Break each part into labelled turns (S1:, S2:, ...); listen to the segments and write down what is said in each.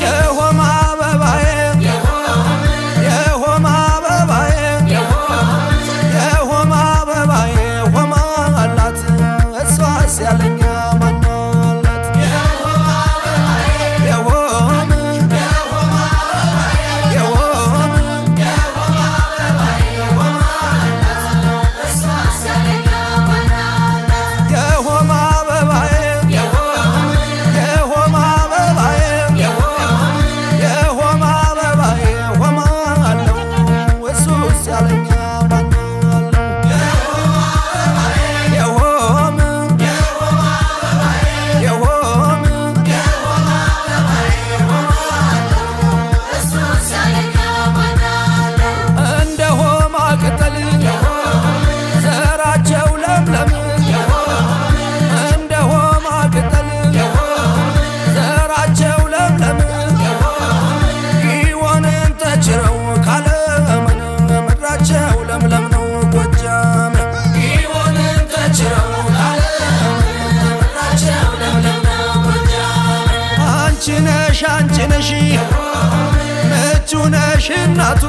S1: የሆማ አበባዬ፣ የሆማ አበባዬ፣ የሆማ አበባዬ፣ ሆማ አላት እሷስ ያለኛ ማናላት? የሆም የሆም የሆማ አበባዬ፣ የሆማ አበባዬ፣ የሆማ አበባዬ፣ ሆማ አለው እሱስ ያለኛ ማናለው? የሆም የሆም እንደ ሆማ ቅጠል ዘራቸው ለምለም፣ እንደ ሆማ ቅጠል ዘራቸው ለምለም፣ ጊዮንን ተችረው ካለምን ምድራቸው ለምለም ነው ጎጃም። ጊዮንን ተችረው ካለምን ምድራቸው ለምለም ነው ጎጃም። አንቺ ነሽ፣ አንቺ ነሽ፣ ምቹ ነሽ እናቱ፣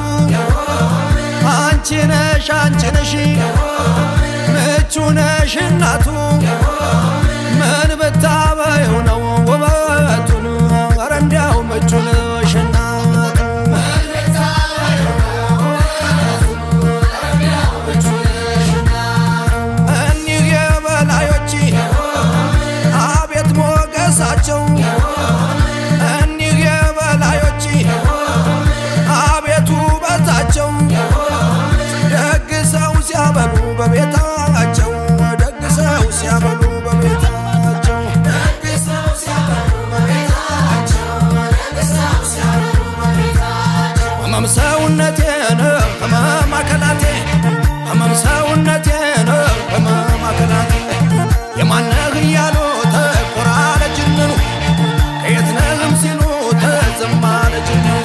S1: አንቺ ነሽ፣ አንቺ ነሽ፣ ምቹ ነሽ እናቱ፣ ምን ብታበይው ነው ውበቱን? ኧረ እንዲያው ምቹ ነሽ እናቱ። እኒህ የበላዮች አቤት ሞገሳቸው፣ እኒህ የበላዮች አቤት ውበታቸው፣ ደግ ሰው ሲያበሉ በቤታቸው፣ ደግ ሰው ሲያበሉ በቤታቸው። ህመም ሰውነቴን፣ ህመም አካላቴ፣ ህመም ሰውነቴን፣ ህመም አካላቴ፣ የማነህ እያሉ ተቆራለ ጅንኑ፣ ከየት ነህም ሲሉ ተዝም አለ ጅንኑ።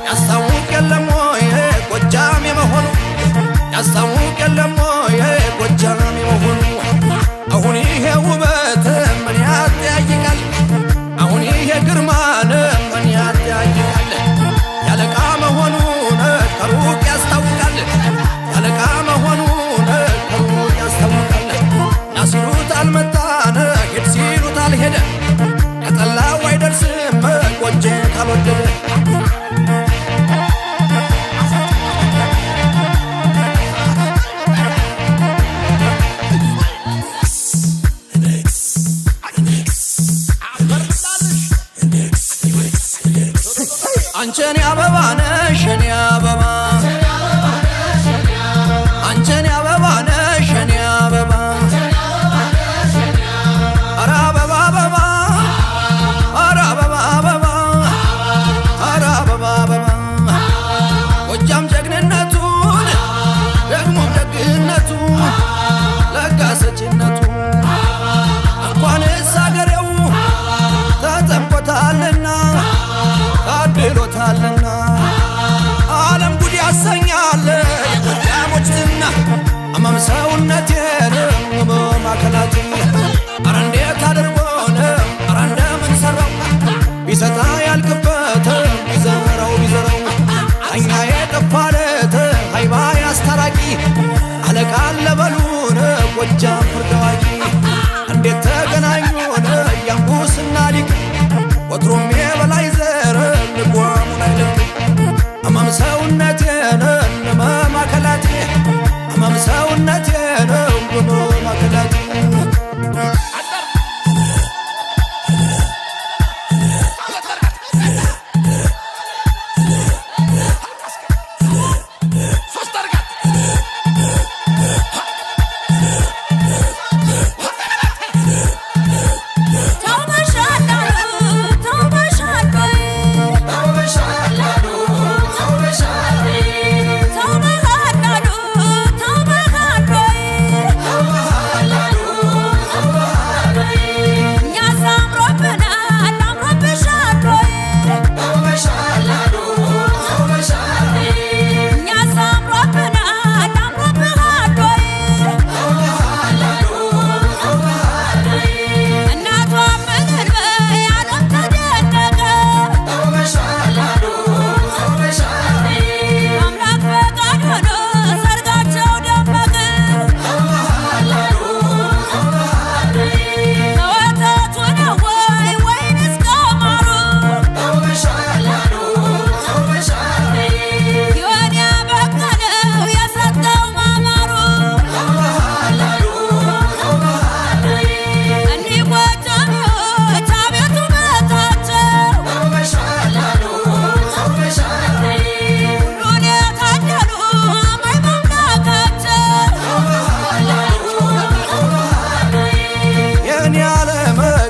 S1: ያስታውቅ የለም ወይ ጎጃም የመሆኑ? ያስታውቅ የለም ወይ ጎጃም የመሆኑ? አሁን ይሄ ውበት ምን ያጠያይቃል? አሁን ይሄ ግርማን ምን ያጠያይቃል? ያለቃ መሆኑን ከሩቅ ያስታውቃል። ያለቃ መሆኑን ከሩቅ ያስታውቃል። ና ሲሉት አልመጣን፣ ሂድ ሲሉት አልሄደ፣ ከጠላው አይደርስም ቆንጆ ካልወደደ። አንቺን አበባ ነሽ የኔ አበባ፣ አንቺን አበባ ነሽ የኔ አበባ፣ ኧረ አበባ አበባ፣ ኧረ አበባ አበባ፣ ኧረ አበባ አበባ፣ ጎጃም ጀግንነቱን ደግሞም ደግነቱ ለጋሰችነቱ እንኳንስ አገሬው ተጠምቆታልና ታድሎታልና ዓለም ጉድ ያሰኛል የጎጃሞች ዝና። ህመም ሰውነቴን፣ ህመም አካላቴ፣ ኧረ እንዴት አድርጎን፣ ኧረ እንደምን ሰራው? ቢሰጣ ያልቅበት ቢዘራው ቢዘራው እኛ የጠፋለት ሃይባ ያስታራቂ አለቃ ለበሉን ጎጃም ፍርድ አዋቂ። እንዴት ተገናኙን ያንጉስ ወትሮም የበላይ ዘር ልጓሙን አይለቅም። አማም ሰውነቴን ለማማከላቴ አማም ሰውነቴን ለማማከላቴ።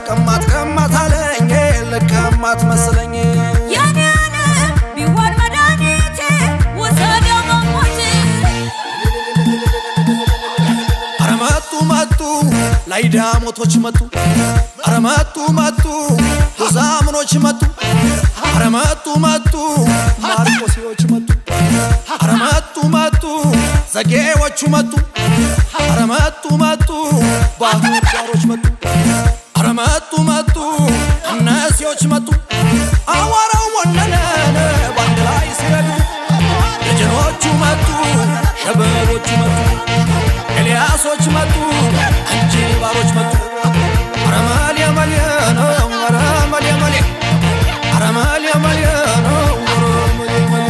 S1: ቀማት ቀማት አለኝ ልቀማት መስለኝ።
S2: የኔ ዓለም ቢሆን መድኃኒቴ ውሰደው በሞቴ።
S1: ኧረ መጡ መጡ ላይዳሞቶች መጡ፣ ኧረ መጡ መጡ ጎዛምኖች መጡ፣ ኧረ መጡ መጡ ማርቆሴዎች መጡ፣ ኧረ መጡ መጡ ዘጌዎቹ መጡ፣ ኧረ መጡ መጡ ባህር ዳሮች መጡ፣ ኧረ መጡ መጡ እነሲዎች መጡ። አዋራው ወነነን ባንድ ላይ ሲረግጡ ደጀኖቹ መጡ፣ ሸበሎቹ መጡ፣ ኤልያሶች መጡ፣ እንጂባሮች መጡ። ኧረ መሌ መሌ ነው፣ ኧረ መሌ መሌ፣ ኧረ መሌ መሌ ነው፣ ኧረ መሌ መሌ።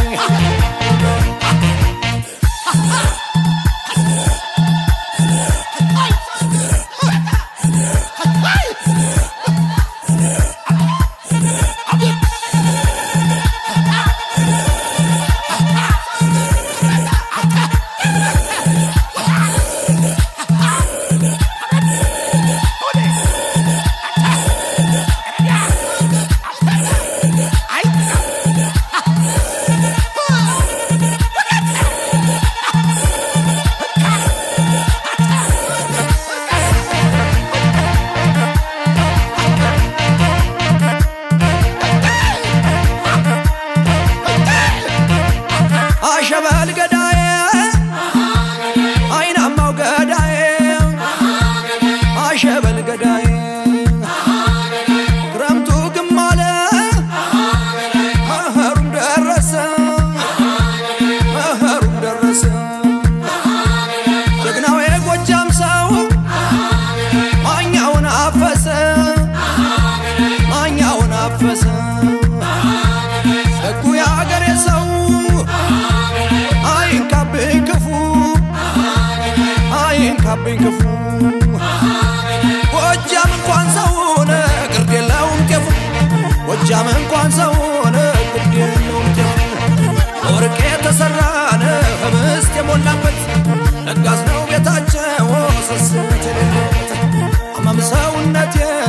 S1: አሸበል ገዳዬ፣ አይናማው ገዳዬ፣ አሸበል ገዳዬ፣ ክረምቱ ግማለ መኸሩም ደረሰ፣ መኸሩም ደረሰ። ጀግናው የጎጃም ሰው ማኛውን አፈሰ፣ ማኛውን አፈሰ። ደጉ የአገሬ ሰው አይንካብኝ ክፉ፣ አይንካብኝ ክፉ። ጎጃም እንኳን ሰውን ግርድ የለውም ጤፉ፣ ጎጃም እንኳን ሰውን ግርድ የለውም ጤፉ። ወርቅ የተሰራን ህብስት የሞላበት ለጋስ ነው ቤታቸው ስስት የሌለበት። አማም ሰውነቴን